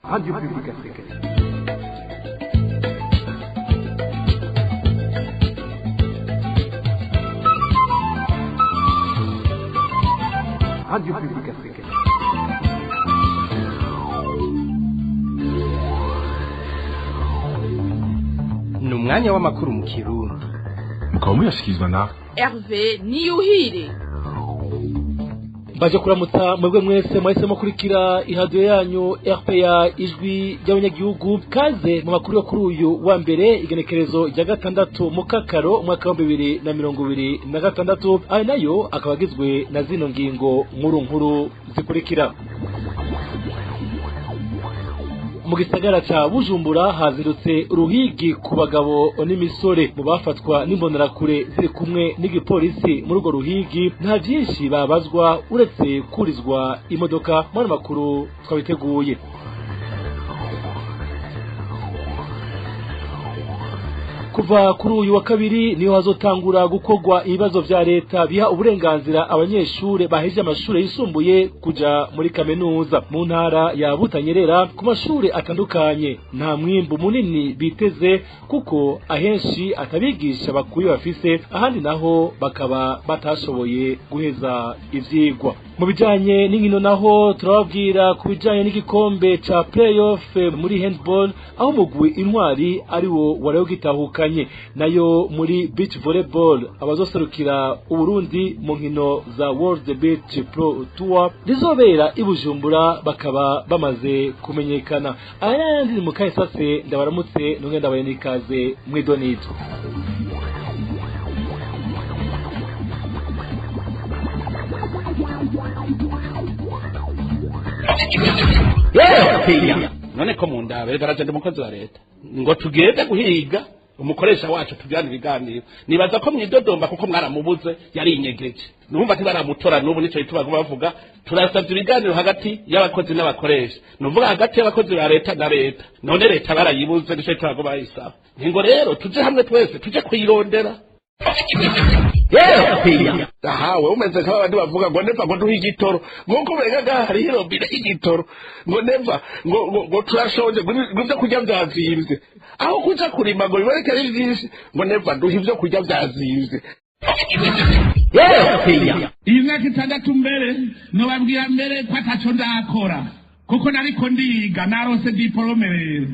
Radio Publique Africaine. Radio Publique Africaine. Ni umwanya w'amakuru mu Kirundi. Mukaba muyashyikirizwa na Hervé Niyuhire. Baje kuramutsa mwebwe mwese mwahisemo kurikira iradiyo yanyu RPA, Ijwi ry'Abanyagihugu. Kaze mu makuru yo kuri uyu wa mbere, igenekerezo rya 6 mu Kakaro, umwaka wa 2026. Ayo nayo akaba agizwe na zino ngingo nkuru nkuru zikurikira: Mu gisagara ca Bujumbura hazindutse uruhigi ku bagabo n'imisore. Mu bafatwa n'imbonerakure ziri kumwe n'igipolisi muri urwo ruhigi, nta vyinshi babazwa uretse kurizwa imodoka. Muri makuru twabiteguye. Kuva kuri uyu wa kabiri niho hazotangura gukorwa ibibazo vya leta biha uburenganzira abanyeshure bahejeje amashure yisumbuye kuja muri kaminuza. Mu ntara ya Butanyerera, ku mashure atandukanye, nta mwimbu munini biteze kuko ahenshi atabigisha bakwiye bafise, ahandi naho bakaba batashoboye guheza ivyigwa. Mu bijanye n'inkino naho, turababwira ku bijanye n'igikombe ca playoff muri handball, aho umugwi Intwari ari wo wari ugitahukanye. Nayo muri beach volleyball, abazoserukira Uburundi mu nkino za World Beach Pro Tour rizobera i Bujumbura bakaba bamaze kumenyekana. Aya n'ayandi mu kahise. Ndabaramutse nongera ndabaye n'ikaze mw'idonido. None ko mu ndabe garaje ndi umukozi wa leta, ngo tugende guhiga umukoresha wacu tujyane ibiganiro? Nibaza ko mwidodomba kuko mwaramubuze, yari inyegeje, numva ntibaramutora n'ubu. Nico gituma bavuga turasabye ibiganiro hagati y'abakozi n'abakoresha, nuvuga hagati y'abakozi ba leta na leta. None leta barayibuze, nico gituma bayisaba ngo rero tuje hamwe twese tuje kuyirondera. Aha we umeze nk'abandi bavuga ngo neva ngo duhe igitoro, nk'uko umenga hariho irobine y'igitoro, ngo neva ngo turashonje, ngo ibyo kurya byazimvye, aho kuja kurima ngo biboneke ari vyinshi, ngo neva duhe ibyo kurya byazimvye. Iyi myaka 6 mbere nobabwira mbere ko ataco ndakora kuko nariko ndiga, narose diporome rero.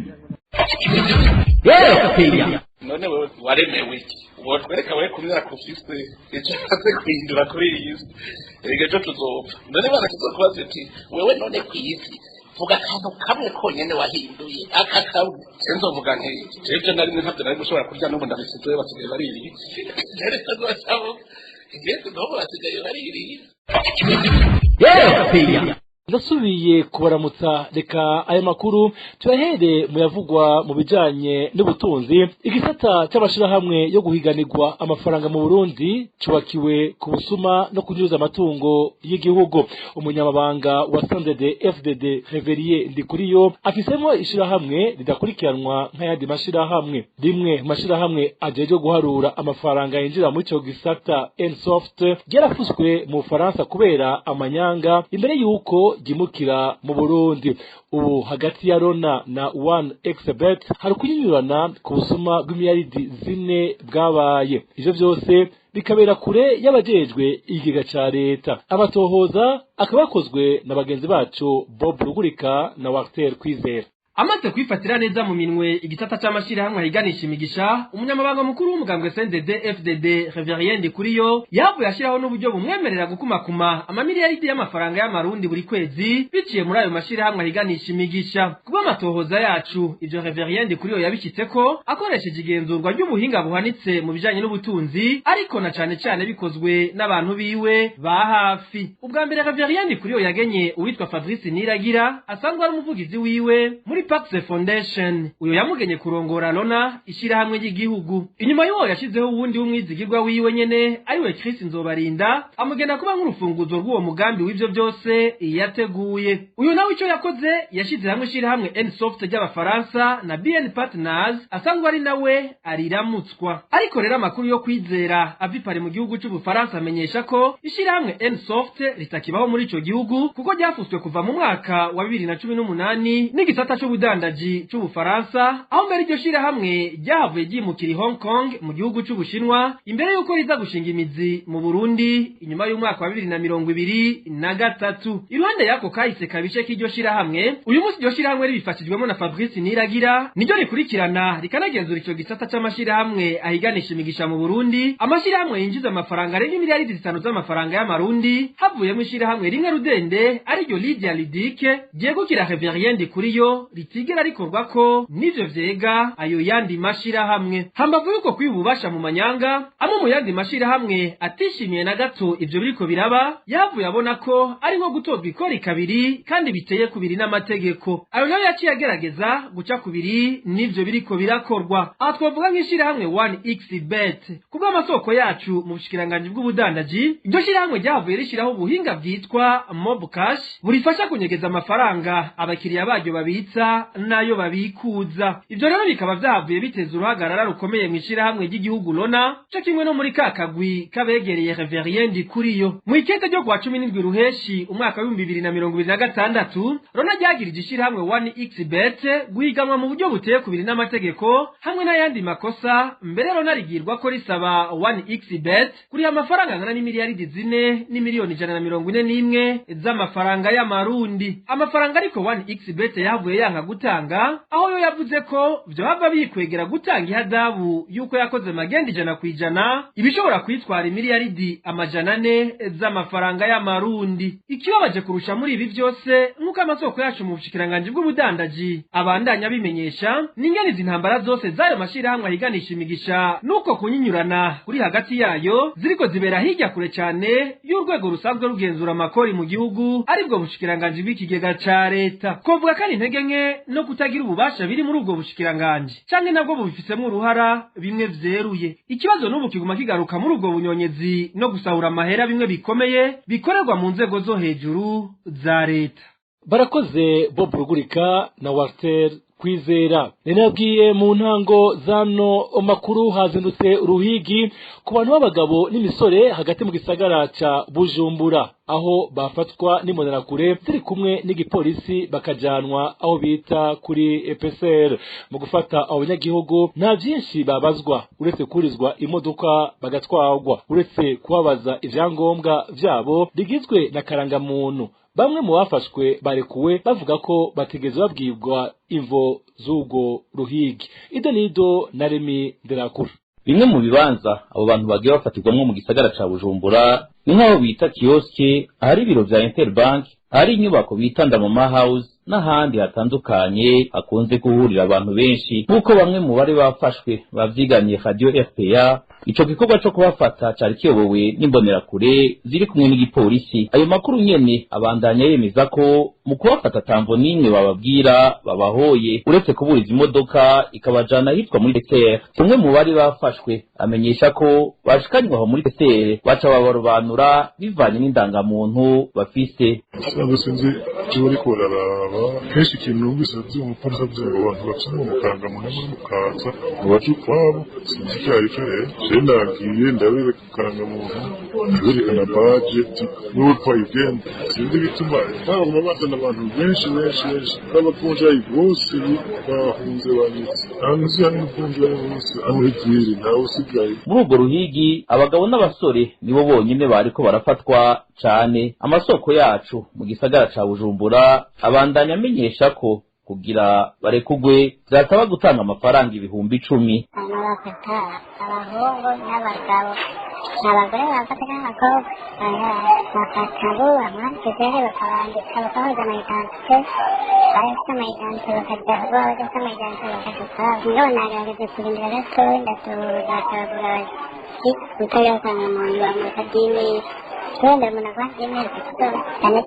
None wewe waremewe iki? Wotwereka wewe ku myaka ufise icyo umaze guhindura kuri iyi si? Erega ejo tuzopfa, none bana tuzokubaza ati: "Wewe none ku isi vuga akantu kamwe konyene wahinduye, aka kamwe." Nzovuga nti: "Jeje nari ntabyo nari gushobora kurya, n'ubu ndabisize, basigaye baririye." Jere tuzosavuga ingese, n'ubu basigaye baririye. Ndasubiye kubaramutsa. Reka aya makuru tuyahere mu yavugwa mu bijanye n'ubutunzi. Igisata c'amashirahamwe yo guhiganirwa amafaranga mu Burundi cubakiwe ku busuma no kunyuza amatungo y'igihugu. Umunyamabanga wa CNDD FDD, Révérien Ndikuriyo, afisemo ishirahamwe ridakurikiranwa nk'ayandi mashirahamwe. Rimwe mu mashirahamwe ajejwe guharura amafaranga yinjira muri ico gisata, Ensoft, ryarafuswe mu Bufaransa kubera amanyanga imbere y'uko ryimukira mu Burundi. Ubu hagati ya Rona na One Xbet hari kunyurana ku busuma bw'imiliyaridi 4 bwabaye. Ivyo vyose bikabera kure y'abajejwe ikigega ca leta. Abatohoza akaba yakozwe na bagenzi bacu Bob Rugurika na Walter Kwizera. Amaze kwifatira neza mu minwe igisata c'amashirahamwe ahiganisha imigisha, umunyamabanga mukuru w'umugambwe CNDD FDD, Révérien Ndikuriyo, yavuye ashiraho n'uburyo bumwemerera gukumakuma amamiliyaridi y'amafaranga y'amarundi buri kwezi biciye muri ayo mashirahamwe ahiganisha imigisha. Kuba amatohoza yacu, ivyo Révérien Ndikuriyo yabishitseko akoresheje igenzurwa ry'ubuhinga buhanitse mu bijanye n'ubutunzi, ariko na cane cane bikozwe n'abantu biwe ba hafi. Ubwa mbere, Révérien Ndikuriyo yagenye uwitwa Fabrice Niragira asanzwe ari umuvugizi wiwe muri muri Pax Foundation. Uyo yamugenye kurongora Lona ishirahamwe ry'igihugu. Inyuma y'uwo yashizeho uwundi w'umwizigirwa wiwe nyene ariwe Chris Nzobarinda, amugena kuba nk'urufunguzo rw'uwo mugambi w'ivyo byose yateguye. Uyu nawe ico yakoze yashize hamwe ishirahamwe Nsoft ry'Abafaransa na BN Partners asanzwe ari nawe ariramutswa. Ariko rero amakuru yo kwizera avipare mu gihugu c'Ubufaransa amenyesha ko ishirahamwe Nsoft ritakibaho muri ico gihugu kuko ryafuswe kuva mu mwaka wa 2018 n'igisata c'ubudandaji c'Ubufaransa, aho mbere iryo shirahamwe ryahavuye ryimukira i Hong Kong mu gihugu c'Ubushinwa imbere yuko riza gushinga imizi mu Burundi inyuma y'umwaka wa 2023. Iruhande yako kahise kabishe k'iryo shirahamwe, uyu munsi iryo shirahamwe ribifashijwemo na Fabrice Niragira niryo rikurikirana rikanagenzura ico gisata c'amashirahamwe ahiganisha imigisha mu Burundi, amashirahamwe yinjiza amafaranga arenga miliyaridi 5 z'amafaranga y'amarundi, havuyemo ishirahamwe rimwe rudende ariryo Lydia Lidike ryegukira Reverien Ndikuriyo ritigera rikorwako n'ivyo vyega ayo yandi mashirahamwe. Hambavu yuko kwibubasha mu manyanga, amwe mu yandi mashirahamwe atishimiye na gato ivyo biriko biraba, yavuye abona ko ari nko gutozwa ikori kabiri kandi biteye kubiri n'amategeko. Ayo nayo yaciye agerageza guca kubiri n'ivyo biriko birakorwa. Aha twavuga nk'ishirahamwe 1xBet. Kubw'amasoko yacu mu bushikiranganji bw'ubudandaji, iryo shirahamwe ryavuye rishiraho ubuhinga bwitwa Mob Cash burifasha kunyegeza amafaranga abakiriya baryo babitsa nayo babikuza. Ivyo rero bikaba vyavuye biteza uruhagarara rukomeye mu ishirahamwe ry'igihugu Lona, co kimwe no muri kakagwi kabegereye Reverien Ndikuriyo. Mu ikete ryo kwa 17 Ruheshi umwaka wa 2026, Lona ryagirije ishirahamwe 1xBet guhiganwa mu buryo buteye kubiri n'amategeko hamwe n'ayandi makosa. Mbere Lona rigirwa ko risaba 1xBet kuriha amafaranga angana n'imiliyaridi 4 n'imiliyoni 141 z'amafaranga y'amarundi. Amafaranga ariko 1xBet yavuye yanka gutanga, aho yo yavuze ko vyohava bikwegera gutanga ihadabu yuko yakoze magendi 100% ibishobora kwitwara imiliyaridi 400 z'amafaranga y'amarundi. Ikibabaje kurusha muri ibi vyose, nk'uko amasoko yacu mu bushikiranganji bw'ubudandaji abandanya bimenyesha, n'ingene izi ntambara zose z'ayo mashirahamwe ahiganisha imigisha nuko kunyinyurana kuri hagati yayo ziriko zibera hirya kure cane y'urwego rusanzwe rugenzura amakori mu gihugu, aribwo bushikiranganji bw'ikigega ca leta. Kovuga kandi intege nke no kutagira ububasha biri muri ubwo bushikiranganji canke nabwo bubifisemwo uruhara bimwe vyeruye. Ikibazo n'ubu kiguma kigaruka muri ubwo bunyonyezi no gusahura amahera bimwe bikomeye bikorerwa mu nzego zo hejuru za leta. Barakoze Bob Rugurika na Walter Kwizera. Ninabwiye mu ntango zano makuru hazindutse uruhigi ku bantu b'abagabo n'imisore hagati mu gisagara ca Bujumbura, aho bafatwa n'imbonerakure ziri kumwe n'igipolisi bakajanwa aho bita kuri EPSR. Mu gufata abo banyagihugu nta vyinshi babazwa uretse kurizwa imodoka bagatwarwa, uretse kubabaza ivyangombwa vyabo bigizwe na karangamuntu. Bamwe mu bafashwe barekuwe bavuga ko batigeze babwirwa imvo z'ubwo ruhigi. Ido nido na Remi Derakuru. Bimwe mu bibanza abo bantu bagiye bafatirwamwo mu gisagara ca Bujumbura ni nk'aho bita kioske, ahari ibiro vya Interbank, ahari inyubako bita Ndamama House n'ahandi hatandukanye hakunze guhurira abantu benshi. Nk'uko bamwe mu bari bafashwe bavyiganiye Radio RPA, ico gikorwa co kubafata cari kiyobowe n'imbonerakure ziri kumwe n'igipolisi. Ayo makuru nyene abandanya yemeza ko mu kubafata tamvo n'imwe bababwira babahoye, uretse kuburiza imodoka ikabajana ahitwa muri PCR. Umwe mu bari bafashwe amenyesha ko bashikanywe aho muri PCR baca babarobanura bivanye n'indangamuntu bafise. Sinzi icyo bariko bararaba kenshi. Ikintu numvise vy'umupolisi avuze ngo abantu bafise ngo mukarangamuntu muri mukaza ngo baje ukwabo, sinzi icyo aricyo. Rero jewe nagiye ndabereka karangamuntu, ndabereka na baje n'uwo twayigenda. Sinzi igituma baguma bazana abantu benshi benshi benshi n'abavunjayi bose bahunze banyitse ahantu uzi hari n'umuvunjayi wose amuhigiri ntawe usigaye. Muri urwo ruhigi abagabo n'abasore nibo bonyene bariko barafatwa cane. Amasoko yacu mu gisagara ca Bujumbura abandanya amenyesha ko kugira barekugwe vyasaba gutanga amafaranga 10,000. Hanyuma bafata abahungu n'abagabo, abagore bafata n'abakobwa, bafata abo bamwandikije bakabandika bakabaza amayidantite, abafite amayidantite bakaja aho, abadafite amayidantite bakaja ukwabo. Mugabo nagerageza kurindira gatoya, ndatuza bakavuga bati utagira karangamuntu bamuha dini. Turondera umuntu aguha 2000 ku cyane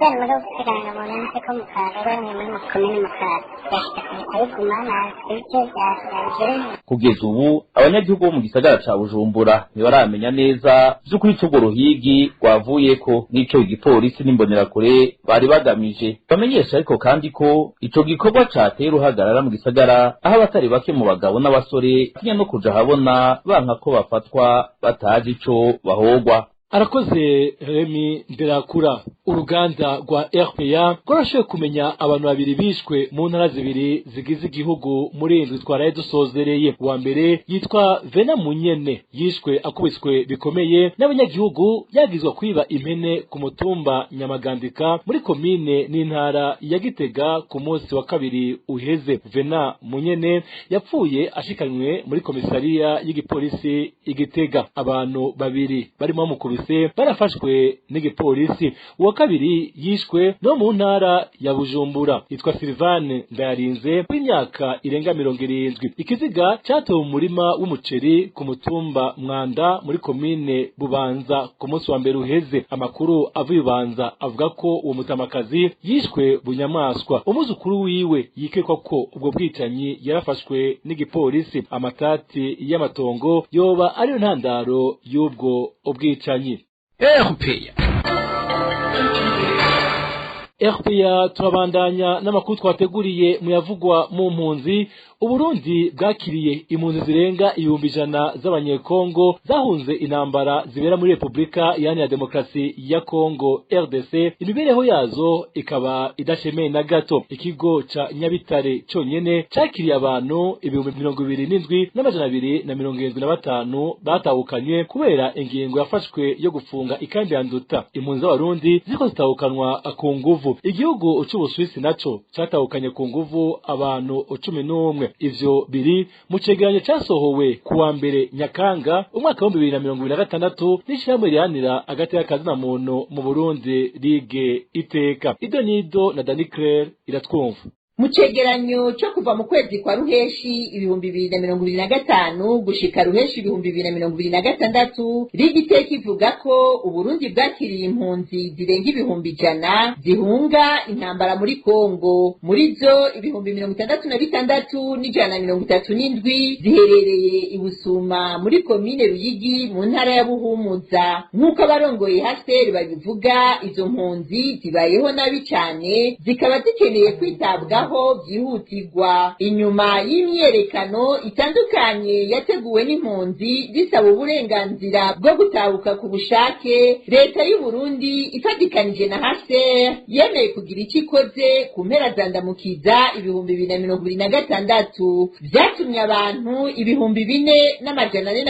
cyane muri ufite ikarangamuntu yanditse ko Mukaza bamwe muri komine Mukaza byashika biguma icyo byagere. Kugeza ubu abanyagihugu bo mu gisagara ca Bujumbura ntibaramenya neza vy'ukuri ico urwo ruhigi rwavuyeko n'ico igipolisi n'imbonerakure bari bagamije. Bamenyesha ariko kandi ko ico gikorwa cateye uruhagarara mu gisagara, aho abatari bake mu bagabo n'abasore batinya no kuja ahabona, banka ko bafatwa batazi ico bahogwa. Arakoze Remi Nderakura. Uruganda rwa RPA rwarashoboye kumenya abantu babiri bishwe mu ntara zibiri zigize igihugu muri indwi twaraye dusozereye. Uwa mbere yitwa Vena Munyene, yishwe akubiswe bikomeye n'abanyagihugu, yagizwa kwiba impene ku mutumba Nyamagandika muri komine n'intara ya Gitega ku munsi wa kabiri uheze. Vena Munyene yapfuye ashikanywe muri komisariya y'igipolisi i Gitega. Abantu babiri barimo bamukubise barafashwe n'igipolisi. Uwa kabiri yishwe no mu ntara ya Bujumbura, yitwa Sylvane Ndayarinze w'imyaka irenga 70. Ikiziga catowe mu murima w'umuceri ku mutumba Mwanda muri komine Bubanza ku munsi wa mbere uheze. Amakuru avuye Bubanza avuga ko uwo mutamakazi yishwe bunyamaswa. Umuzukuru wiwe yikekwa ko ubwo bwicanyi yarafashwe n'igipolisi. Amatati y'amatongo yoba ariyo ntandaro y'ubwo ubwicanyi. RPA turabandanya n'amakuru twateguriye muyavugwa mu mpunzi. Uburundi bwakiriye impunzi zirenga 100,000 z'abanyekongo zahunze intambara zibera muri Republika Iharanira Demokarasi ya Kongo RDC, imibereho yazo ikaba idashemeye na gato. Ikigo ca Nyabitare conyene cakiriye abantu 27,275 batahukanywe kubera ingingo yafashwe yo gufunga ikambi ya Nduta. Impunzi z'Abarundi ziriko zitahukanwa ku nguvu. Igihugu c'Ubusuwisi naco catahukanye ku nguvu abantu 11. Ivyo biri mu cegeranyo casohowe kuwa mbere Nyakanga umwaka wa 2026 n'ishirahamwe riharanira agateka kazina muntu mu Burundi Ligue Iteka. Ido Nido na Dani Claire iratwumva. Mu cegeranyo cyo kuva mu kwezi kwa Ruheshi 2025 gushika Ruheshi 2026, Ligue Iteka ivuga ko Uburundi bwakiriye impunzi zirenga 100,000 zihunga intambara muri Kongo. Muri zo 66,137 ziherereye i Busuma muri komine Ruyigi mu ntara ya Buhumuza. Nk'uko abarongoye HCR babivuga, izo mpunzi zibayeho nabi cane, zikaba zikeneye kwitabwaho byihutirwa. Inyuma y'imyerekano itandukanye yateguwe n'impunzi zisaba uburenganzira bwo gutahuka ku bushake, leta y'u Burundi ifatikanije na HCR yemeye kugira icyo ikoze ku mpera za Ndamukiza 2026. Vyatumye abantu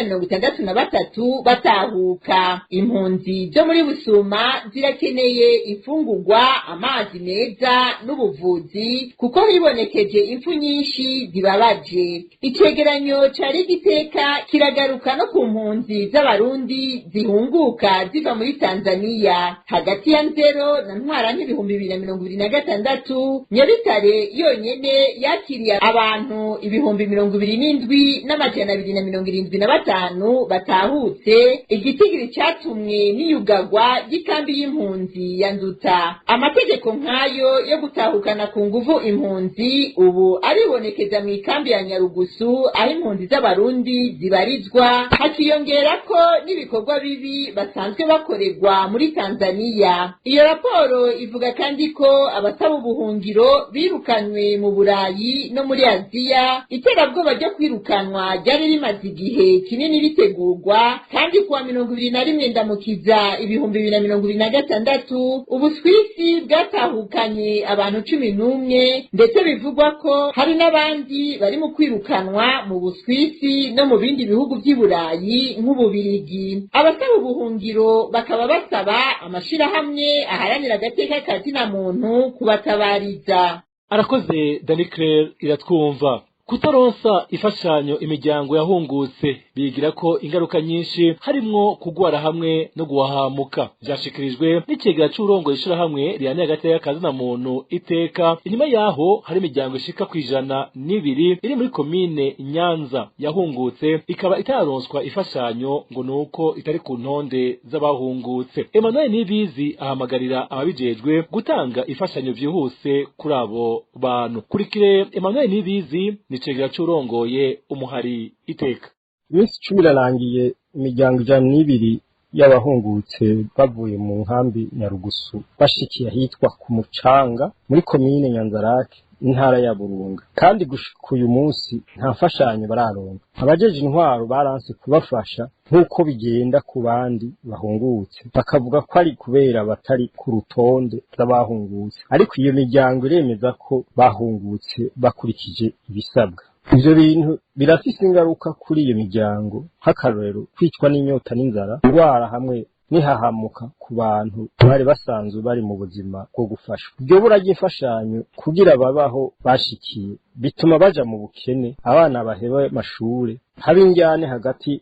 4,463 batahuka. Impunzi zo muri Busuma zirakeneye imfungurwa, amazi meza n'ubuvuzi, kuko hibonekeje impfu nyinshi zibabaje. Icegeranyo ca Ligue Iteka kiragaruka no ku mpunzi z'Abarundi zihunguka ziva muri Tanzania. Hagati ya Nzero na Ntwarante 2026, Nyabitare yonyene yakiriye abantu 27,275 batahutse, igitigiri catumwe n'iyugagwa ry'ikambi y'impunzi ya Nduta. Amategeko nk'ayo yo gutahukana ku nguvu impunzi ubu aribonekeza mu ikambi ya Nyarugusu aho impunzi z'Abarundi zibarizwa, hakiyongera ko n'ibikorwa bibi basanzwe bakorerwa muri Tanzania. Iyo raporo ivuga kandi ko abasaba ubuhungiro birukanywe mu Burayi no muri Aziya. Iterabwoba ryo kwirukanwa ryari rimaze igihe kinini ritegurwa, kandi kuwa 21 Ndamukiza 2026 Ubuswisi bwatahukanye abantu 11, ndetse bivugwa ko hari n'abandi bari mu kwirukanwa mu Buswisi no mu bindi bihugu by'i Burayi nk'Ububirigi. Abasaba ubuhungiro bakaba basaba amashirahamwe aharanira agateka ka zina muntu kubatabariza. Arakoze Dani Claire iratwumva. Kutaronsa ifashanyo imiryango yahungutse bigira ko ingaruka nyinshi harimwo kugwara hamwe no guhahamuka, vyashikirijwe n'ikigega c'urongoye ishirahamwe rihana hagati y'akazi na muntu iteka. Inyuma yaho hari imiryango ishika 102 iri muri komine Nyanza yahungutse ikaba itararonswa ifashanyo ngo nuko itari ku ntonde z'abahungutse. Emmanuel Nibizi ahamagarira ababijejwe gutanga ifashanyo vyihuse kuri abo bantu. Kurikire Emmanuel Nibizi ni cegera c'urongoye umuhari iteka. Iminsi 10 irarangiye imiryango 102 y'abahungutse bavuye mu nkambi Nyarugusu bashikiye ahitwa ku Mucanga muri komine Nyanzarake intara ya Burunga, kandi gushika uyu munsi nta mfashanyo bararonka. Abajeje intwaro baranse kubafasha nk'uko bigenda ku bandi bahungutse, bakavuga ko ari kubera batari ku rutonde rw'abahungutse, ariko iyo miryango iremeza ko bahungutse bakurikije ibisabwa. Ivyo bintu birafise ingaruka kuri iyo miryango, nk'akarorero kwicwa n'inyota n'inzara, indwara hamwe nihahamuka ku bantu bari basanzwe bari mu buzima bwo gufashwa. Iryo bura ry'imfashanyo kugira babaho bashikiye bituma baja mu bukene, abana baheba amashure, haba injyane hagati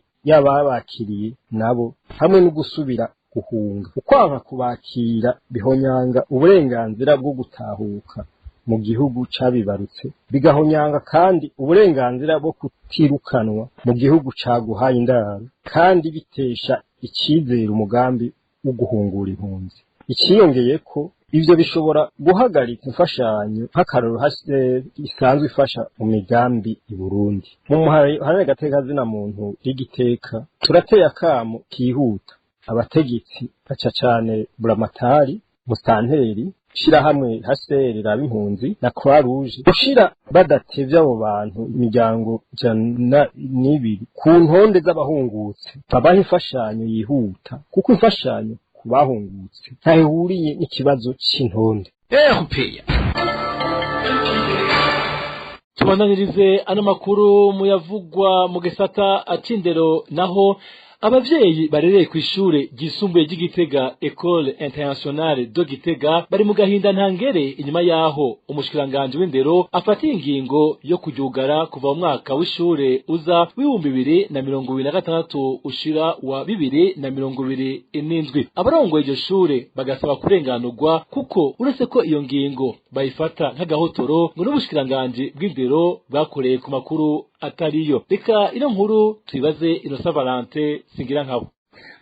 y'ababakiriye nabo, hamwe no gusubira guhunga. Ukwanga kubakira bihonyanga uburenganzira bwo gutahuka mu gihugu cabibarutse, bigahonyanga kandi uburenganzira bwo kutirukanwa mu gihugu caguhaye indaro, kandi bitesha icizere umugambi wo guhungura impunzi. Ikiyongeye ko ivyo bishobora guhagarika imfashanyo nk'akarorero isanzwe ifasha mu migambi i Burundi. Mu muhari agateka zina muntu y'igiteka turateye akamo kihuta abategetsi baca cane Buramatari, Mustanteri, shirahamwe HCR raba impunzi na Croix Rouge gushira badatevye abo bantu imiryango 102 ku ntonde z'abahungutse, babaha imfashanyo yihuta, kuko imfashanyo ku bahungutse ntahihuriye n'ikibazo c'intonde. Tubandanirize ano makuru muyavugwa mu gisata c'indero. Naho abavyeyi barereye kw'ishure ryisumbuye ry'Igitega Ecole Internationale de Gitega bari mu gahinda ntangere inyuma yaho umushikiranganje w'indero afatiye ingingo yo kujugara kuva mu mwaka w'ishure uza w'2026 ushira wa 2027. Abarongoye iryo shure bagasaba kurenganurwa kuko uretse ko iyo ngingo bayifata nk'agahotoro ngo n'ubushikiranganje bw'indero bwakoreye ku makuru atariyo. Reka ino nkuru tuyibaze Innocent Valentin Singira nkabo.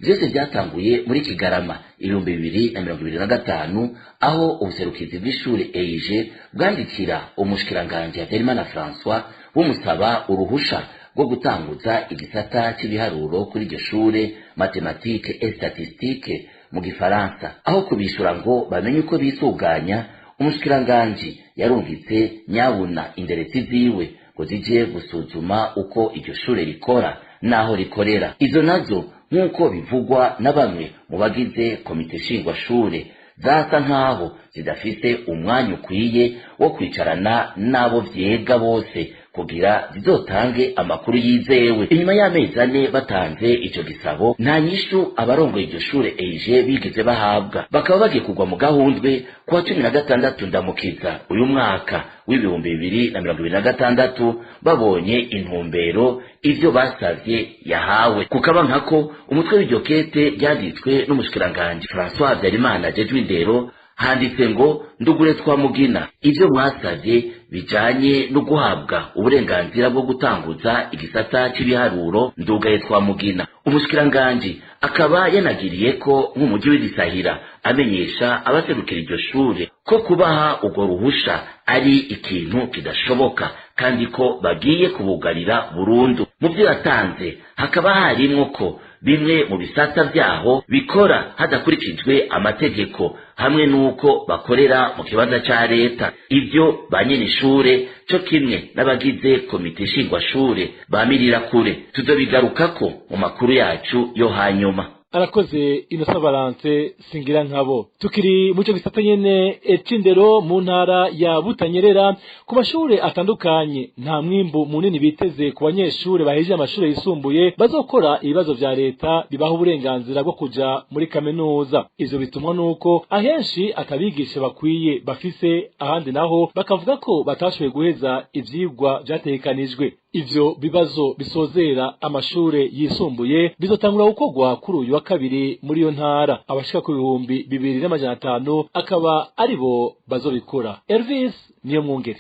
Byose byatanguye muri Kigarama 2025 aho ubuserukizi bw'ishure EIG bwandikira umushikiranganje Habyarimana François bumusaba uruhusha rwo gutanguza igisata cy'ibiharuro kuri iryo shure, mathématiques et statistiques mu gifaransa. Aho kubishura ngo bamenye uko bisuganya, umushikiranganje yarungitse nyabuna inderetsi ziwe ngo zije gusuzuma uko iryo shure rikora naho rikorera. Izo nazo nk'uko bivugwa na bamwe mu bagize komite nshingwashure zasa nkaho zidafise umwanya ukwiye wo kwicarana n'abo vyega bose kugira zizotange amakuru yizewe. Inyuma y'amezi 4 batanze ico gisabo, nta nyishu abarongoye iryo shure EIG bigeze bahabwa. Bakaba bagiye kugwa mu gahundwe kuwa 16 Ndamukiza uyu mwaka w'2026 babonye intumbero ivyo basavye yahawe. Kukaba nkako umutwe w'iryo kete ryanditswe n'umushikiranganje François Habyarimana ajejwe indero, handitse ngo ndugure twa mugina ivyo mwasavye bijanye no guhabwa uburenganzira bwo gutanguza igisata cy'ibiharuro ndugaye twa mugina. Umushikiranganje akaba yanagiriye ko nk'umuji w'igisahira amenyesha abaserukira iryo shure ko kubaha urwo ruhusha ari ikintu kidashoboka kandi ko bagiye kubugarira burundu. Mu byo yatanze hakaba harimwo ko bimwe mu bisata vyaho bikora hadakurikijwe amategeko hamwe nuko bakorera mu kibanza ca leta. Ivyo ba nyenishure co kimwe n'abagize komite nshingwashure bamirira kure. Tuzobigarukako mu makuru yacu yo hanyuma. Arakoze Inosa Valence singira nkabo. Tukiri muco gisata nyene c'indero mu ntara ya Butanyerera, ku mashure atandukanye nta mwimbu munini biteze ku banyeshure bahejeje amashure yisumbuye bazokora ibibazo vya leta bibaha uburenganzira bwo kuja muri kaminuza. Ivyo bitumwa nuko ahenshi atabigisha bakwiye bafise, ahandi naho bakavuga ko batashoboye guheza ivyigwa vyategekanijwe. Ivyo bibazo bisozera amashure yisumbuye bizotangura gukorwa kuri uyu wa kabiri muri iyo ntara, abashika ku 2500 akaba aribo bazobikora. Elvis niyo mwungere.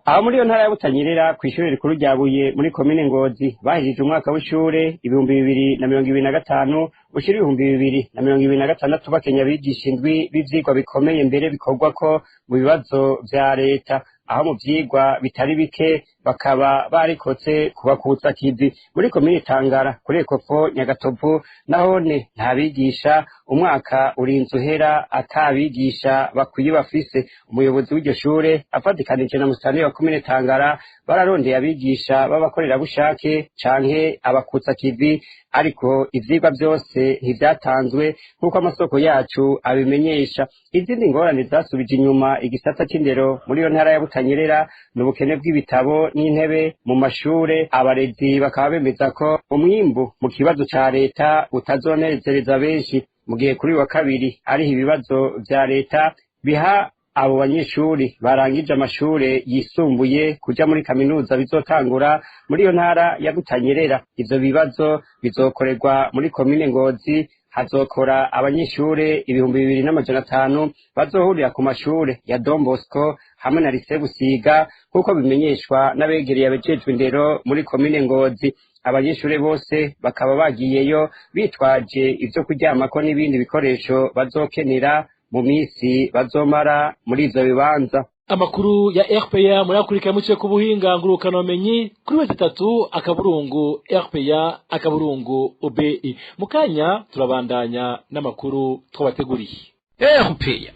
Aho muri iyo ntara ya Butanyerera, kw'ishure rikuru rya Buye muri komine Ngozi, bahejeje umwaka w'ishure 2025 ushira 2026 bakenya abigisha 7 b'ivyigwa bikomeye mbere bikorwa ko mu bibazo vya leta, aho mu vyigwa bitari bike bakaba barikotse kubakutsa kivi. Muri komine Tangara kuri Ekofo Nyagatovu nahone nta bigisha, umwaka urinze uhera atabigisha bakwiye bafise. Umuyobozi w'iryo shure afatikanije na musitanteri wa komine Tangara bararondeye abigisha b'abakorerabushake canke abakutsa kivi, ariko ivyigwa vyose ntivyatanzwe nk'uko amasoko yacu abimenyesha. Izindi ngorane zasubije inyuma igisata c'indero muri iyo ntara ya Butanyerera ni ubukene bw'ibitabo n'intebe mu mashure. Abarezi bakaba bemeza ko umwimbu mu kibazo ca leta utazonezereza benshi, mu gihe kuri uyu wa kabiri ariho ibibazo vya leta biha abo banyeshuri barangije amashure yisumbuye kuja muri kaminuza bizotangura muri iyo ntara ya Butanyerera. Ivyo bibazo bizokorerwa muri komine Ngozi, hazokora abanyeshure 2500 bazohurira ku mashure ya Don Bosco hamwe na Lycée Busiga, nk'uko bimenyeshwa n'abegereye abajejwe indero muri komine Ngozi. Abanyeshure bose bakaba bagiyeyo bitwaje ivyo kuryamako n'ibindi bikoresho bazokenera mu misi bazomara muri ivyo bibanza. Amakuru ya RPA murakurikira muciye ku buhinga ngurukanomenyi kuri wese 3 akaburungu RPA akaburungu OBI. Mukanya turabandanya n'amakuru twabateguriye. RPA.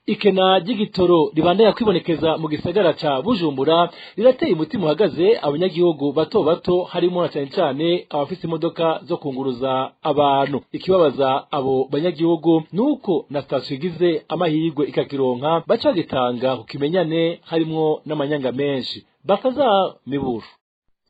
Ikena ry'igitoro ribandanya kwibonekeza mu gisagara ca Bujumbura rirateye umutima uhagaze abanyagihugu bato bato, harimo na cyane cyane abafise imodoka zo kunguruza abantu. Ikibabaza abo banyagihugu nuko na station igize amahirwe ikakironka baca bagitanga ku kimenyane, harimwo n'amanyanga menshi. Bakaza miburu.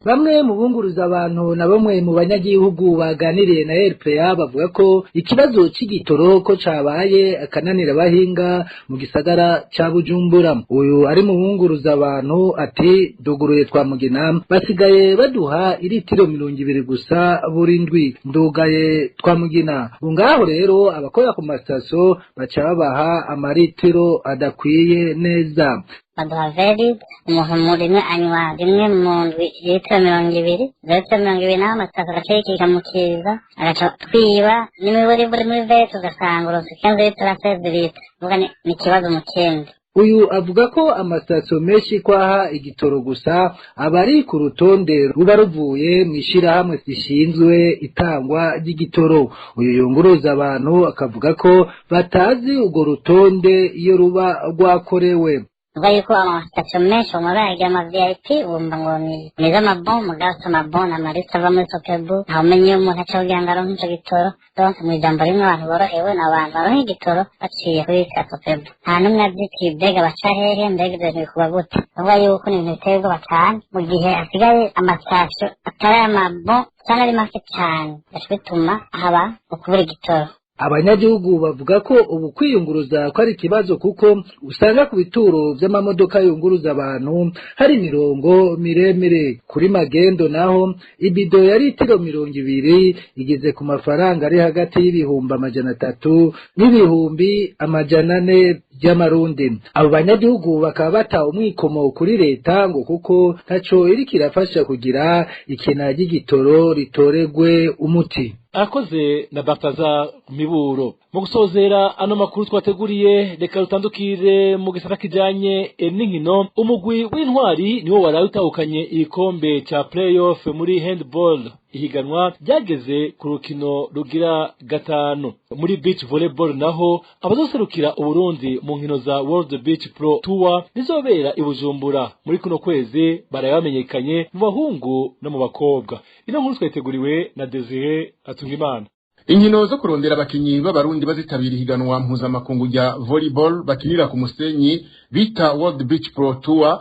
Bamwe mu bunguruza abantu na bamwe mu banyagihugu baganiriye na RPA bavuga ko ikibazo c'igitoro ko cabaye akananira abahinga mu gisagara ca Bujumbura. Uyu ari mu bunguruza abantu ati nduguruye twa Mugina basigaye baduha iritiro 20 gusa buri ndwi, ndugaye twa Mugina. Ngaho rero abakora ku mastaso baca babaha amaritiro adakwiye neza. Baduha veri umuntu rimwe anywa rimwe mu ndwi litiro 20, litiro 20 naho amasitasiyo agaca yikika mu kiza agaca twiba n'imiburiburi muri veri tugasanga uronse 15 litiro 16 litiro, uvuga ni ikibazo mu kindi. Uyu avuga ko amasitasiyo menshi kwaha igitoro gusa abari ku rutonde ruba ruvuye mu ishirahamwe rishinzwe itangwa ry'igitoro. Uyu yunguruza abantu akavuga ko batazi urwo rutonde iyo ruba rwakorewe. Uvuga yuko amasitasiyo menshi umurayagira ama VIP wumva ngo ni iz'amabon, mugabo si amabon, ni amalisi ava muri Sopebu, ntawumenye iyo umuntu aca kugira ngo aronke ico gitoro. Donc mw'ijambo rimwe abantu borohewe ni abantu baronka igitoro baciye kuri ka Sopebu. Nta n'umwe azi iti mbega baca hehe, mbega ivyo bintu bikorwa gute. Uvuga yuko ni ibintu biteye ubwoba cane mu gihe hasigaye amasitasiyo atari amabon usanga ari make cane, bigaca bituma haba ukubura igitoro. Abanyagihugu bavuga ko ubu kwiyunguruza ko ari ikibazo, kuko usanga ku bituro vy'amamodoka yunguruza abantu hari imirongo miremire. Kuri magendo naho ibido ya litiro 20 igeze ku mafaranga ari hagati y'300,000 n'400,000 by'amarundi. Abo banyagihugu bakaba bata umwikomo kuri leta ngo kuko ntaco iriko irafasha kugira ikena ry'igitoro ritoregwe umuti. Akoze na Bataza Miburo. Mu gusozera ano makuru twateguriye, reka rutandukire mu gisata kijanye n'inkino. Umugwi w'Intwari niwo waraye utahukanye igikombe ca playoff muri handball, ihiganwa ryageze ku rukino rugira gatanu. Muri beach volleyball naho, abazoserukira Uburundi mu nkino za World Beach Pro Tour rizobera i Bujumbura muri kuno kwezi baraye bamenyekanye mu bahungu no mu bakobwa. Ino nkuru twayiteguriwe na Desire Atungimana. Inkino zo kurondera abakinyi b'Abarundi bazitabira ihiganwa mpuzamakungu rya volleyball bakinira ku musenyi bita World Beach Pro Tour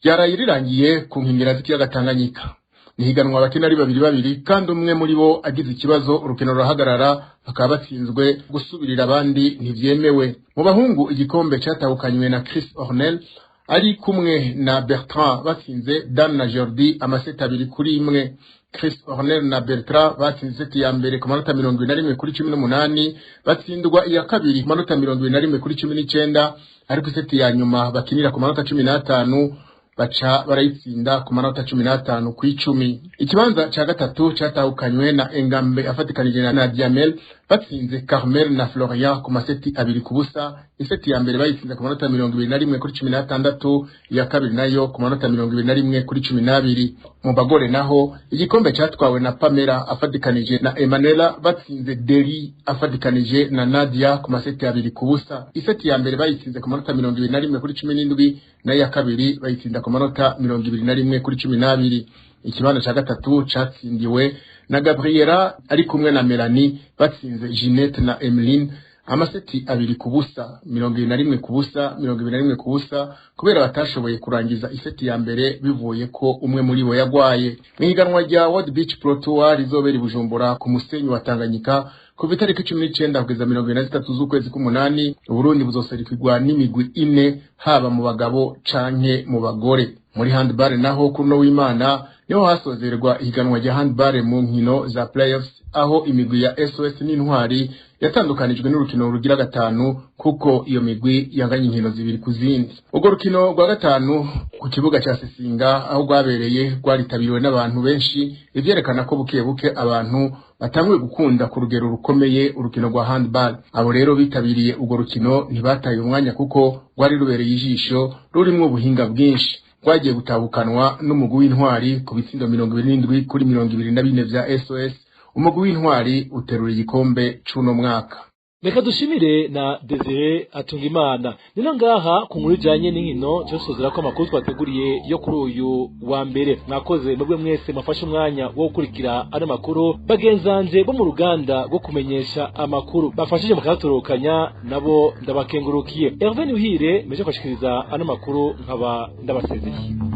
ryaraye rirangiye ku nkengera z'ikiyaga Tanganyika. Ni ihiganwa bakina ari babiri babiri, kandi umwe muri bo agize ikibazo urukino rurahagarara, bakaba batsinzwe gusubirira abandi ntivyemewe. Mu bahungu, igikombe catahukanywe na Chris Ornel ari kumwe na Bertrand, batsinze Dan na Jordi amaseti 2-1. Chris Ornel na Bertrand batsinze iseti ya mbere ku manota 21-18, batsindwa iya kabiri ku manota 21-19, ariko iseti ya nyuma bakinira ku manota 15 baca barayitsinda ku manota 15-10. Ikibanza ca gatatu catahukanywe na Engambe afatikanije na Diamel, batsinze Carmel na Florian ku maseti 2-0. Iseti ya mbere bayitsinze ku manota 21-16, iya kabiri nayo ku manota 21-12. Mu bagore naho, igikombe catwawe na Pamela afatikanije na Emanuela, batsinze Deli afatikanije na Nadia ku maseti 2-0. Iseti ya mbere bayitsinze ku manota 21-17, nayo ya kabiri bayitsinda ku manota 21-12. Ikibanza ca gatatu catsindiwe na Gabriela ari kumwe na Melanie, batsinze Jeanette na Emeline amaseti 2-0, 21-0, 21-0, kubera batashoboye kurangiza iseti ya mbere bivuye ko umwe muri bo yagwaye. Mwiganwa rya World Beach Pro Tour rizobera i Bujumbura ku musenyi wa Tanganyika kuva itariki 19 kugeza 23 z'ukwezi k'umunani, Uburundi buzoserukirwa n'imigwi ine, haba mu bagabo canke mu bagore. Muri handball naho, kuri no w'Imana niho hasozerwa ihiganwa rya handball mu nkino za playoffs, aho imigwi ya SOS n'Intwari yatandukanijwe n'urukino rugira gatanu, kuko iyo migwi yanganye inkino 2-2. Urwo rukino rwa gatanu ku kibuga ca Sesinga aho rwabereye rwaritabiriwe n'abantu benshi, ivyerekana ko buke buke abantu batanguye gukunda ku rugero rukomeye urukino rwa handball. Abo rero bitabiriye urwo rukino ntibataye umwanya, kuko rwari rubereye ijisho, rurimwo ubuhinga bwinshi. Rwagiye gutabukanwa n'umugwi w'Intwari ku bitsindo 27-24 vya SOS. Umugwi w'Intwari uterura igikombe c'uno mwaka. Reka dushimire na Desire Atungimana. Nino ngaha ku nkuru ijanye n'inkino cyo ko amakuru twateguriye yo kuri uyu wa mbere. Mwakoze mwebwe mwese mafashe umwanya wo gukurikira ano makuru. Bagenzanje bo mu ruganda rwo kumenyesha amakuru bafashije mu katorokanya nabo ndabakengurukiye. Hervé Nuhire meje kwashikiriza ano makuru, nkaba ndabasezeye.